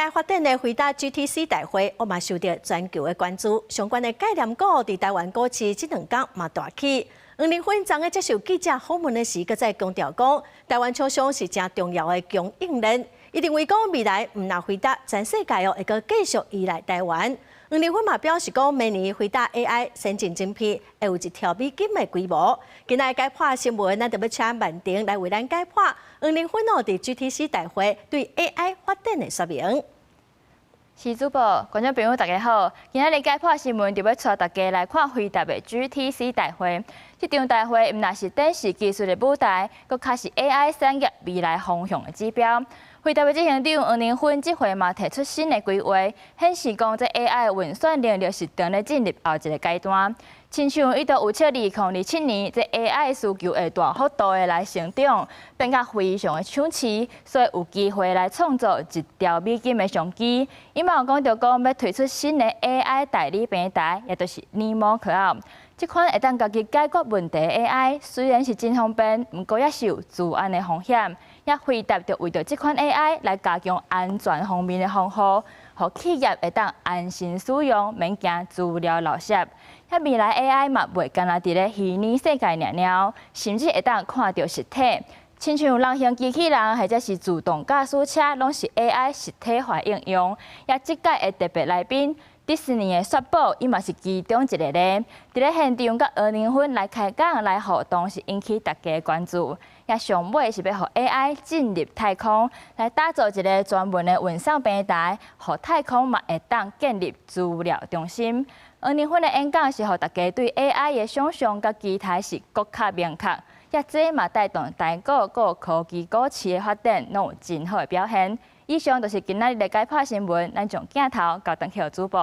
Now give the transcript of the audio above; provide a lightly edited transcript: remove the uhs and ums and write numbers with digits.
AI 發展的輝達 GTC 大會，我嘛受著全球的關注。相關的概念股佇台灣股市這兩工嘛大起。黃仁勳昨昏接受記者訪問的時，閣再強調講，台灣廠商是誠重要的供應鏈。伊認為講未來毋但輝達，全世界哦會閣繼續依賴台灣。黃仁勳嘛表示講，明年輝達 AI 先進晶片會有1兆美金的規模。今仔解破新聞，咱就欲請曼婷來為咱解破黃仁勳哦佇 GTC 大會對 AI 發展的說明。是主播，觀眾朋友大家好，今仔日解破新聞就欲帶大家來看輝達的 GTC 大會。這場大會毋但是展示技術的舞台，閣較是 AI 產業未來方向的指標。輝達的執行長黃仁勳這回嘛提出新的規劃，顯示講這 AI 運算能力是正咧進入後一个階段。親像伊就預測2027年，這 AI 需求會大幅度的來成長，變甲非常的搶市，所以有機會來創造1兆美金的商機。伊嘛有講著講欲推出新的 AI 代理平台，也就是 NeMo Cloud。這款會當家己解決問題的 AI，雖然是真方便，毋過也是有資安的風險。也輝達就為著這款 AI 來加強安全方面的防護，予企業會當安心使用，免驚資料漏洩。遐未來 AI 嘛袂干焦佇咧虛擬世界爾爾，甚至會當看著實體，親像人形機器人或者是自動駕駛車，攏是 AI 實體化應用。也這屆的特別來賓，迪士尼的雪寶，伊嘛是其中一个咧。佇咧現場佮黃仁勳來開講來互動，是引起大家的關注。也上尾是欲予 AI 進入太空，來打造一个專門的運送平台，予太空嘛會當建立資料中心。黃仁勳的演講是予大家對 AI 的想象佮期待是閣較明確，也這嘛帶動台股閣科技股市的發展，攏有真好的表現。以上就是今仔日的解破新聞，咱將鏡頭交轉去予主播。